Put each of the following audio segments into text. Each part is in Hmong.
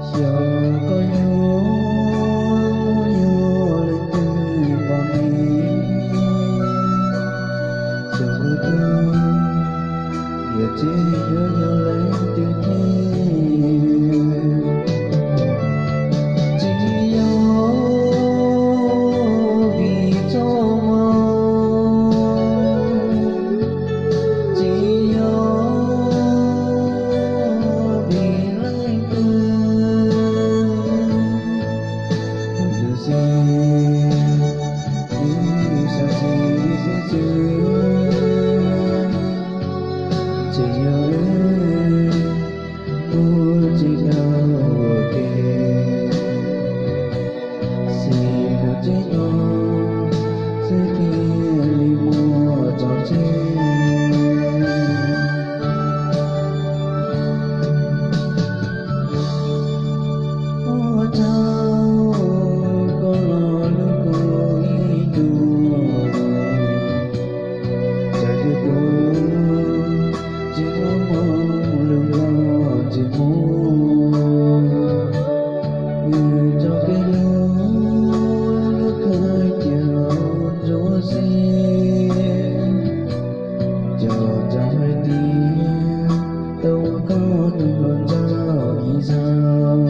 Xyov koj yuav yog leej twg pom me, xyov koj yuav tsis yuav yog leej twg thiab. Tsis yog vim txoj hmoo, tsis yog vim leej twg, tus xwb, tus xwb xav tsis xwb xwb, tsis yog wb mus tsis tau ua ke, xij tus tseeb no xwb thiaj li muaj txoj sia. Ua tsaug koj los hlub kuv ib tug, tsam tias kuv tsis muaj hmoo lug los tsis muaj, vim txoj kev hlub lub khav cia ntsuab xiab, cog tsam hais tias tau ua koj tus hluas nraug ib zaug.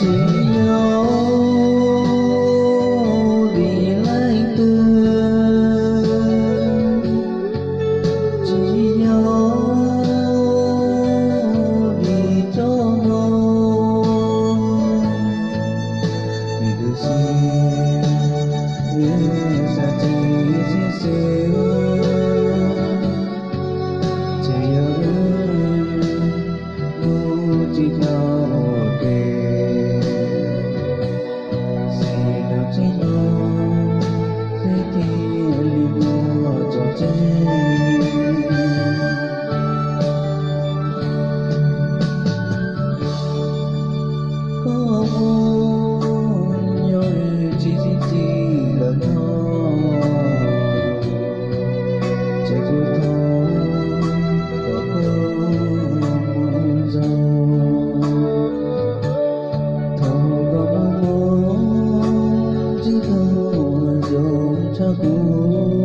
Tsis yog vim leej twg, tsis yog vim txoj hmoo, vim tus xwb, wb xav tsis xwb xwb, tsis yog wb mus tsis tau ua ke, xij tus tseeb no xwb thiaj li muaj txoj sia. Koj mus yog tsis txi txiv lawm no, ces kuv thov kom koj mus zoo, thov koj mus zoo tsis txhob zoo tshaj kuv.